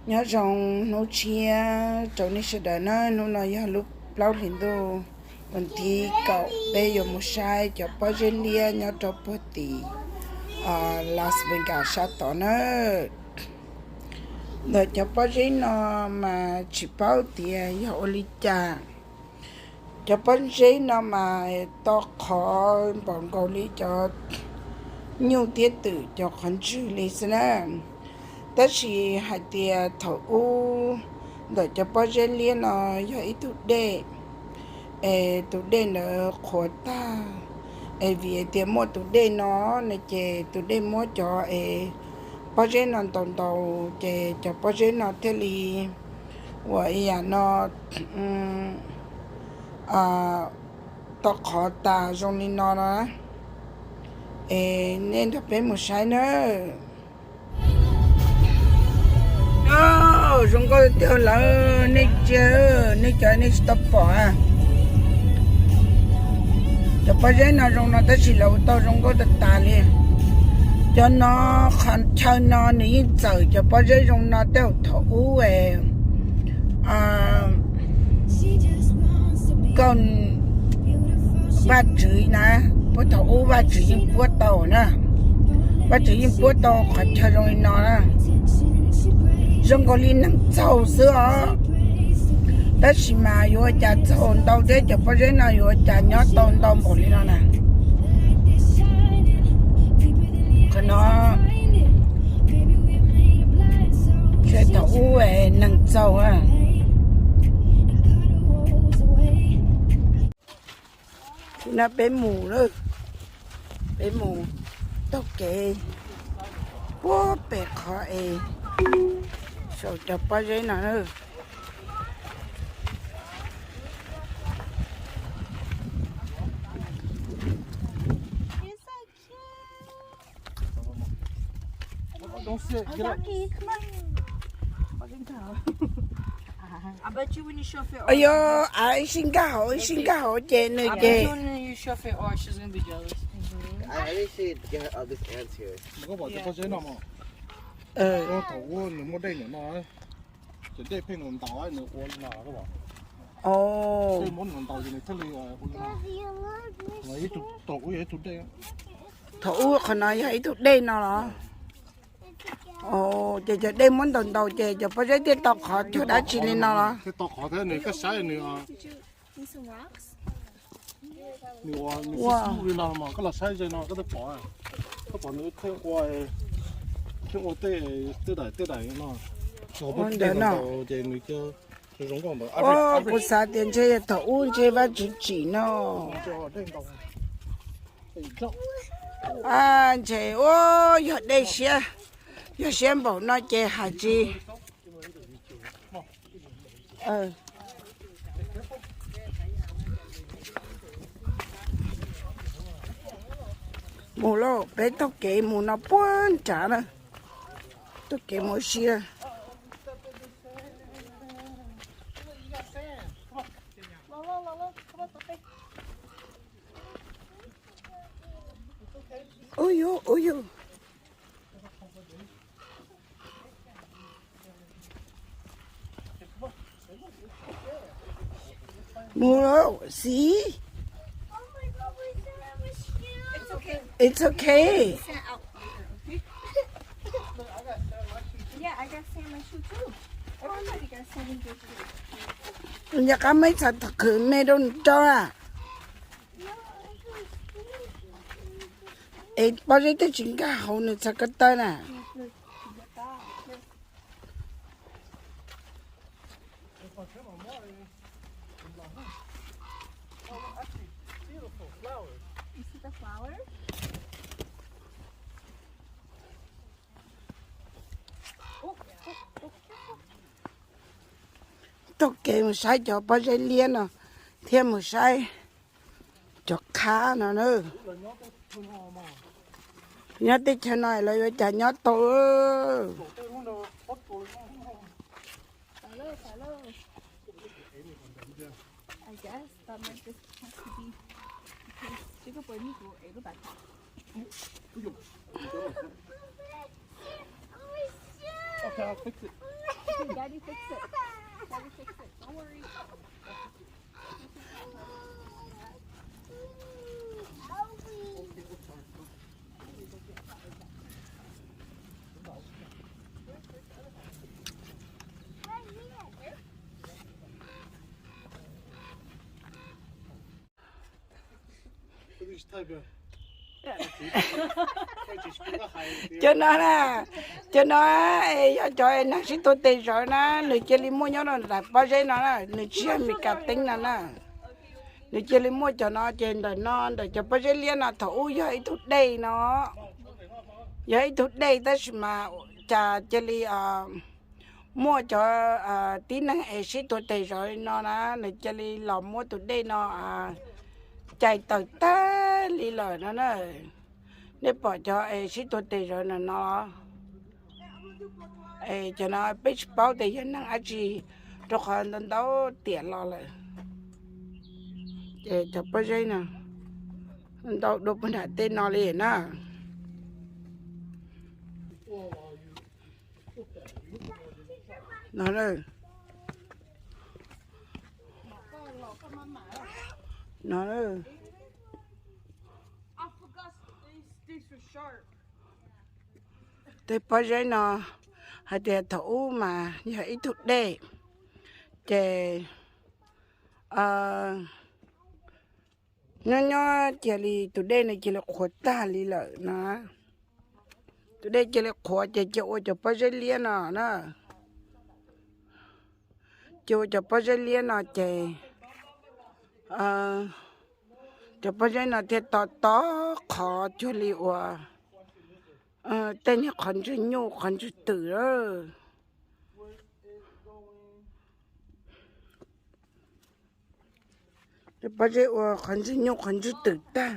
Nyob zoo hnub tshiab rau nej sawv daws na, hnub no yog lub plaub hlis ntuj vas thib kaum, peb yuav mus saib cov pob zeb liab nyob rau puag tim Las Vegas sab tod na. Ntawm cov pob zeb no mas tsis paub tias yog ua li cas. Cov pob zeb no mas to qhov npaum nkaus li cov nyuj thiab twm cov qhov ntswg li xwb na. Tab sis hais tias thaum ub ntawm cov pob zeb liab no yog ib tug dej, es tus dej ntawd qhuav tag, es vim tias muaj tus dej no no ces tus dej muab cov es pob zeb no ntaus ntaus ces cov pob zeb no thiaj li ua ib yam no to qhov tas zoo li no no. Es nej nrog peb mus saib na. Zoo nkauj tiag lawm nej tsis, nej cov nej tsis tau pom. Cov pob zeb no zoo no tab sis lawv ua tau zoo nkauj tas tas li. Cov no, qhov chaw no nws yeej txawm cov pob zeb zoo no tej thaum ub kauj Vajtswv na, puag thaum ub Vajtswv yeej puab tau na. Vajtswv yeej puab tau qhov chaw zoo li no na. Zoo nkaus li neeg txaug xwb os. Tab sis mas yuav ua cas txaug ntau thiab cov pob zeb no yuav ua cas nyob tau ntau npaum li no na. Qhov no thaum ub neeg txaug. Tam no peb mus lawm, peb mus taug kev puag pem qhov es saum cov pob zeb no na. Ayo, ib sij nkag hauv, ib sij nkag hauv ces nws ces. Thaum ub qhov no yog ib tug dej no los? Ces cov dej muab ntaus ntaus ces cov pob zeb thiaj tau qhov cuag dab tsi li no los? Nws ua, nws xub xub li no mas koj los saib ze no koj twb pom, koj pom nws thiaj ua, thiaj ua tej, tej daim tej daim no. Ua ntawd no ces nws cia zoo nkauj ntawd. Kuv xav tias ntshe yog thaum ub ntshe Vajtswv tsim no. Ntshe ua yog dej siab, yog siab npaum no ces hais tsis. Mus lauj, peb taug kev mus no puag nrad na, taug kev mus sia. Ui yus, ui yus. Mus lauj, see? It's okay. Nyob qab muaj ib txha khwv me rau nws rau a. Es pob zeb twb tsis nkag hauv nws txha ko taw na. Taug kev mus saib cov pob zeb liab no thiab mus saib cov qhab no na. Nyob teb chaws no lawv yuav cas nyob tau. Daddy fix it. Daddy fix it. Don't worry. Cov no na, cov no yog cov neeg sib tuag tes zawv na, nws cia li muaj nyob rau ntawm pob zeb no na, nws tsis yog Meskas teeb no na. Nws cia li muaj cov no ces ntawm no ntawm cov pob zeb liab no thaum ub yog ib tug dej no, yog ib tug dej tab sis mas cas cia li muaj cov tib neeg es sib tuag tes zawv no na, nws cia li los muab tus dej no cais tawm tag li lawm no na. Nej pom cov es sib tuag tes zawv no no, es cov no peb tsis paub tias yog neeg dab tsi, rau qhov ntau ntau tiam los lawm. Ces cov pob zeb no ntau dua puag nram tej no li na. No, no, tej pob zeb no hais tias thaum ub mas yog ib tug dej, ces nyob nyob cia li tus dej no cia li qhuav tag li lawm na. Tus dej cia li qhuav ces cia ua cov pob zeb liab no na. Cia ua cov pob zeb liab no ces cov pob zeb no thiaj to to qhov cuag li uas tej niag qhov ntswg nyuj qhov ntswg twm. Cov pob zeb ua qhov ntswg nyuj qhov ntswg twm tag.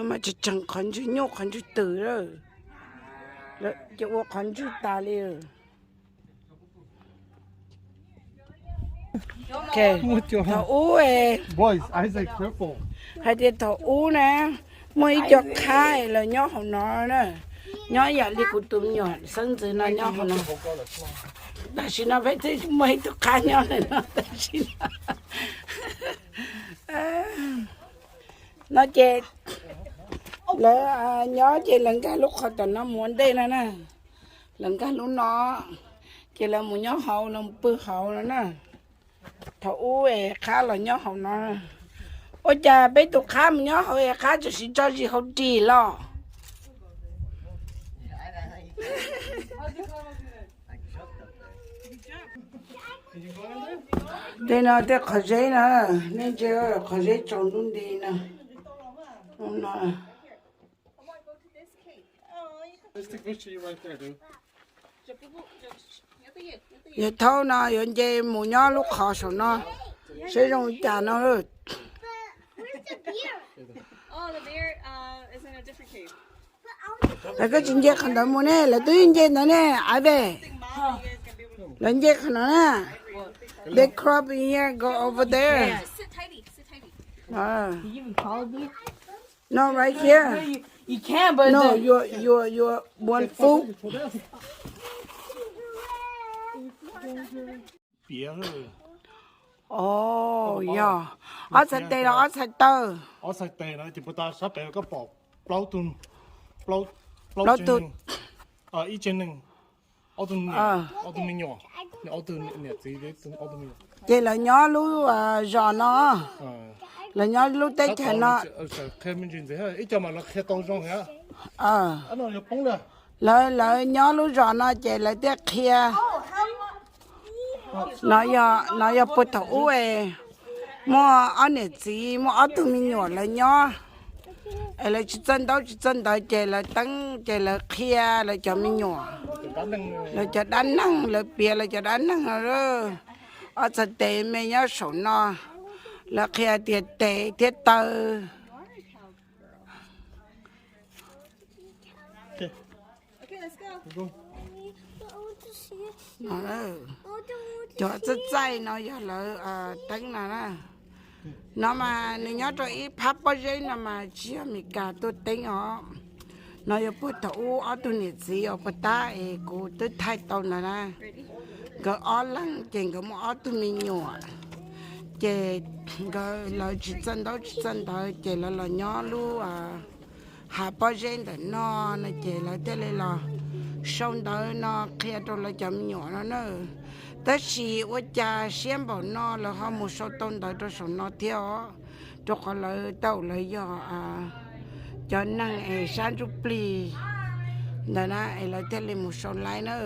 Mas tseem tseem qhov ntswg nyuj qhov ntswg twm, ces ua qhov ntswg tas li. Thaum ub, hais tias thaum ub na, muaj ib co qhab lawv nyob hauv no na, nyob yam li kuv tus me nyuam xeeb ntxwv no nyob hauv no. Tam sim no peb twb muaj ib tug qhab nyob ntawm no tam sim no. No ces lawv nyob ces lawv nkag lub qhov tom no mus ua ntej no na. Lawv nkag lub no, ces lawv mus nyob hauv no mus pw hauv no na. Thaum ub es qhab los nyob hauv no. Ua cas peb tus qhab mus nyob hauv es qhab tseem siv tso zis hauv ris los? Tej no tej qhov zeb na, nej ntsia qhov zeb tsaus ntuj nti no. Yawg thaub no yuav nce mus nyob lub qhov saum no, saib zoo cas no. Lawv koj tsis nce qhov ntawd mus ne, lawv twb nce ntawd ne, Ivan. Lawv nce qhov no na. They crop in here, go over there. No, right here. No, you, you, you one foot. Oh, yog ob txhais tes los ob txhais taw. Ob txhais tes no ces puas tas sab pem koj pom plaub tug, plaub tug, ib tsev neeg, ob tug, ob tug me nyuam, ob tug niam txiv, ob tug me nyuam. Ces lawv nyob lub zos no, lawv nyob lub teb chaws no. Ib co mas lawv qhia tau zoo thiab. Lawv, lawv nyob lub zos no ces lawv thiaj qhia. No yog puag thaum ub es muaj ob niam txiv muaj ob tug me nyuam lawv nyob, es lawv tsis txawj ntaub tsis txawj ntawv ces lawv teeb ces lawv qhia lawv cov me nyuam, lawv cov dab neeg, lawv piav lawv cov dab neeg no. Ob txhais tes me nyob saum no, lawv qhia tias tes thiab taw. Cov txaij txaij no yog lawv teeb no na. No mas nws nyob rau ib phab pob zeb no mas tsis yog Meskas tuaj teeb os. No yog puag thaum ub ob tug niam txiv uas puag ta es kuv twb thaij tau ntawd na. Nkawd ob leeg ces nkawd muaj ob tug me nyuam, ces nkawd lawv tsis txawj ntaub tsis txawj ntawv ces lawv los nyob lub hav pob zeb ntawm no no ces lawv thiaj li los sau ntawv no qhia rau lawv cov me nyuam no na. Tab sis ua cas siab npaum no lawv ho mus sau tau ntawv rau saum no thiab os, rau qhov lawv tau lawv yog cov neeg es sab ntsuj plig ntawd na es lawv thiaj li mus sau laib na.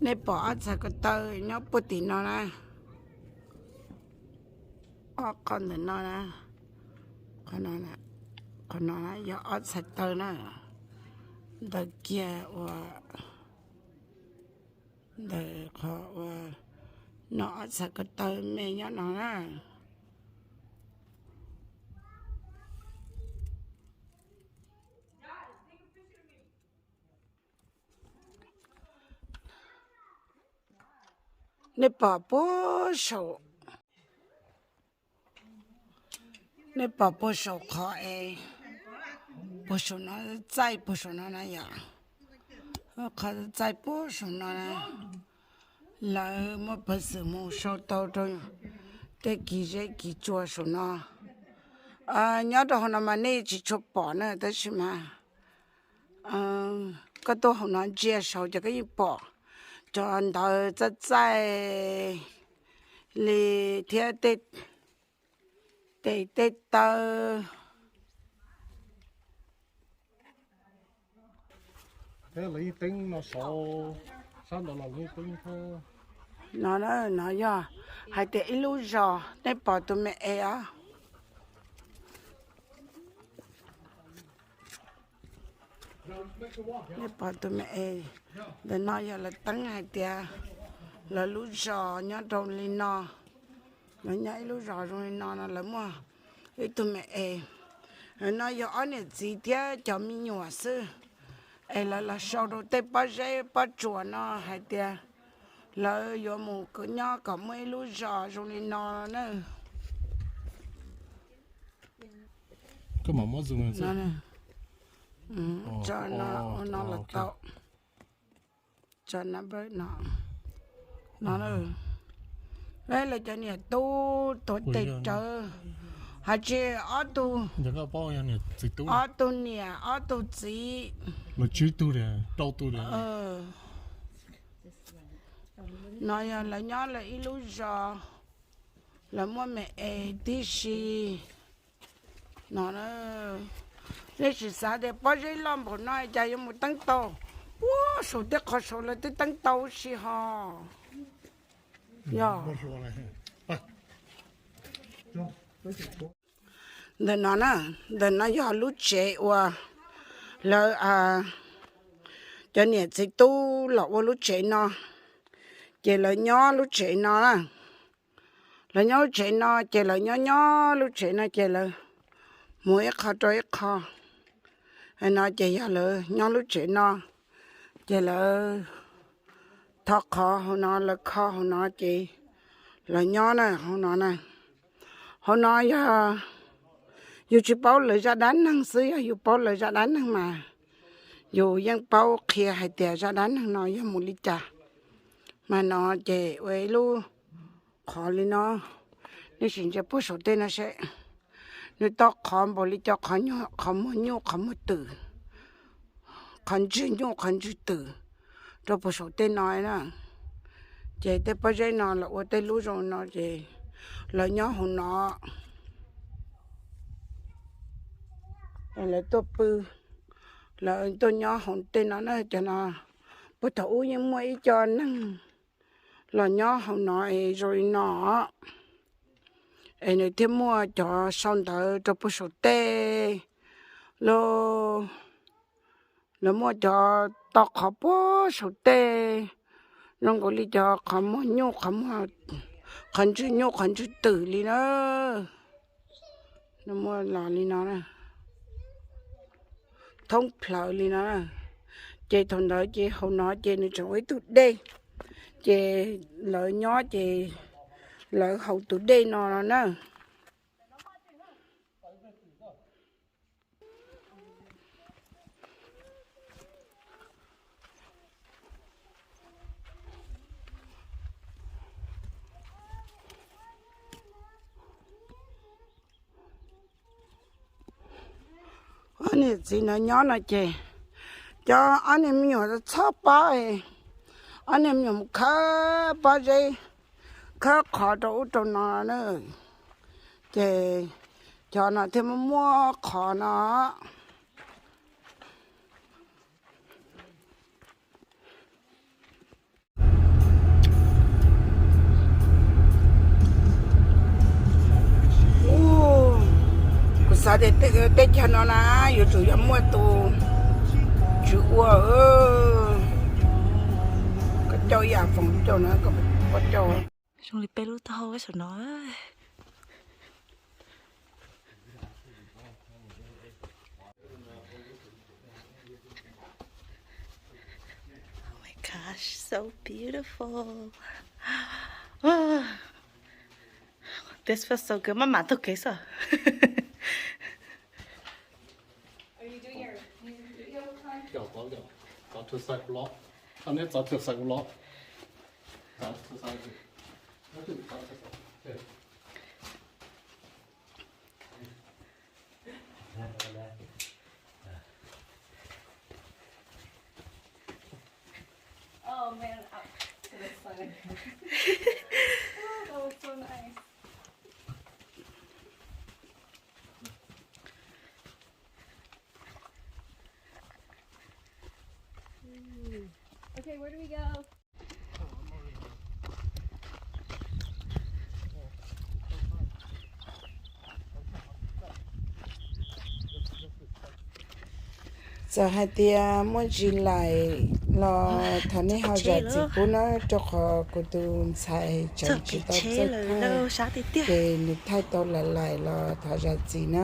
Nej pom ob txhais ko taw nyob puag tim no na, ob qho ntawm no na, qhov no yog ob txhais taw na, ntawm kiag ua ntawm qhov ua no ob txhais ko taw me nyob no na. Nej pom puag saum, nej pom puag saum qhov es puag saum no txaij puag saum no na yom, qhov txaij puag saum no na, lawv muaj peev xwm mus sau tau rau tej kis zeb kis tsua saum no. Nyob rau hauv no mas nej tsis tshua pom na tab sis mas koj tuaj hauv no ntsia saud ces koj yeej pom cov ntawv txaij txaij li thiab tej tes tej taw. No, no yog hais tias ib lub zos, nej pom tus me es os. Nej pom tus me es, ntawm no yog lawv teeb hais tias lawv lub zos nyob rau li no, lawv nyob ib lub zos zoo li no no lawv muaj ib tug me es. No yog ob niam txiv thiab cov me nyuam xwb, es lawv los sau rau tej pob zeb pob tsuas no hais tias lawv yuav mus nyob kom muaj ib lub zos zoo li no na. Tso no, no los tau. Tso number no, no lawv cov niam tub tuav tes rawv, hais tsis ob tug, ob tug niam ob tug txiv. No yog lawv nyob lawv ib lub zos, lawv muaj me es tib si. No, nej sim xav tias pob zeb loj npaum no cas yuav mus teeb tau, ua saum tej qhov saud lawv twb teeb tau ua si ho. Yog ntawm no na, ntawm no yog lub tsev uas lawv cov niam txiv tub los ua lub tsev no, ces lawv nyob lub tsev no na. Lawv nyob lub tsev no ces lawv nyob nyob lub tsev no ces lawv mus ib qho rau ib qho. No ces yog lawv nyob lub tsev no, ces lawv tho qhov hauv no, lawv kho hauv no ces lawv nyob na hauv no na. Hauv no yog yus tsis paub lawv zaj dab neeg xwb, yog yus paub lawv zaj dab neeg mas yus yeej paub qhia hais tias zaj dab neeg no yog mus li cas. Mas no ces ua ib lub qhov li no, nej sim ntsia puag saum tej no seb, nws tau qhov npaum li cov qhov muag nyuj qhov muag twm, qhov ntswg nyuj qhov ntswg twm rau puag saum tej no na. Ces tej pob zeb no lawv ua tej lub zoo no ces lawv nyob hauv no, lawv tuaj pw, lawv tuaj nyob hauv tej no na. Cov no puag thaum ub yeej muaj ib co neeg los nyob hauv no es zoo li no, es nws thiaj muaj cov sau ntawv rau puag saum tej los, lawv muaj cov tau qhov puag saum tej zoo nkaus li cov qhov muag nyuj, qhov ntswg nyuj qhov ntswg twm li na. Nws muaj los li no na. thoob plaws li no. Ces thaum ntawd ces hauv no ces nws tseem ua ib tug dej, ces lawv nyob ces lawv haus tus dej no no na. Ob niam txiv no nyob no ces cov ob niag me nyuam txhob pab, ob niag me nyuam mus khawb pob zeb, khawb qhov rau ub rau no na. Ces cov no thiaj muaj muaj qhov no. Kuv xav tias teb chaws no na yuav tsum yog muaj tus tswv ua, koj coj ib yam foom coj na, koj coj. Zoo li peb lub taub hau saum no. Oh my gosh, so beautiful. This feels so good. Maj mam taug kev xwb. Oh man, out to the sun. Oh, that was so nice. Okay, where do we go? Txawm hais tias muaj ntsis laim los thov nej ho zam txim pub na, rau qhov kuv tus ntxhais tseem tsis tau txawj thaij, ces nws thaij tau laim laim los thov zam txim na.